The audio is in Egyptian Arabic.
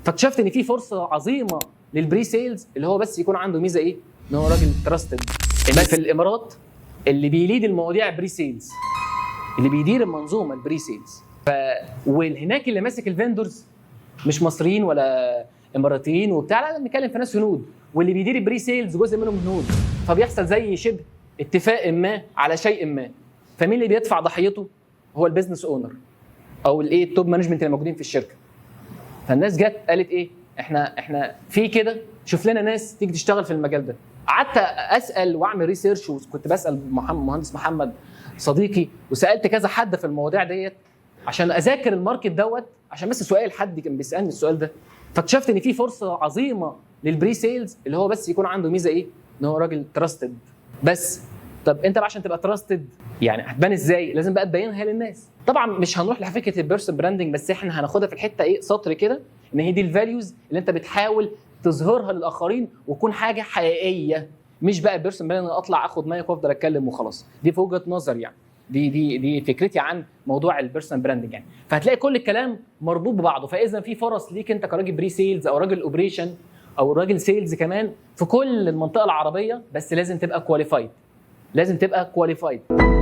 فاكتشفت ان في فرصة عظيمة لل pre-sales، اللي هو بس يكون عنده ميزة ايه؟ ان هو راجل trusted. بس في الامارات اللي بي lead المواضيع pre-sales، اللي بيدير المنظومة ال pre-sales. وهناك اللي ماسك ال vendors مش مصريين ولا اماراتيين وبتاع، لا، بنتكلم في ناس هنود، واللي بيدير ال pre-sales جزء منهم هنود. فبيحصل زي شبه اتفاق ما على شيء ما. فمين اللي بيدفع ضحيته؟ هو ال business owner او الايه، ال top management اللي موجودين في الشركه. فالناس جت قالت ايه؟ احنا في كده، شوف لنا ناس تيجي تشتغل في المجال ده. قعدت اسال واعمل research، وكنت بسال مهندس محمد صديقي، وسالت كذا حد في المواضيع ديت عشان اذاكر ال market دوت، عشان بس سؤال حد كان بيسالني السؤال ده. فاكتشفت ان في فرصة عظيمة لل pre-sales، اللي هو بس يكون عنده ميزة ايه؟ ان هو راجل trusted. بس طب انت بقى عشان تبقى trusted يعني هتبان ازاي؟ لازم بقى تبينها للناس. طبعا مش هنروح لفكرة ال personal branding، بس احنا هناخدها في الحتة ايه، سطر كده، ان هي دي ال values اللي انت بتحاول تظهرها للاخرين وتكون حاجة حقيقيه، مش بقى personal branding اطلع اخد مايك وافضل اتكلم وخلاص. دي في وجهه نظر يعني، دي فكرتي عن موضوع ال personal branding يعني. فهتلاقي كل الكلام مربوط ببعضه. فاذا في فرص ليك انت كراجل pre-sales او راجل operation او راجل sales كمان في كل المنطقة العربيه، بس لازم تبقى qualified، لازم تبقى qualified.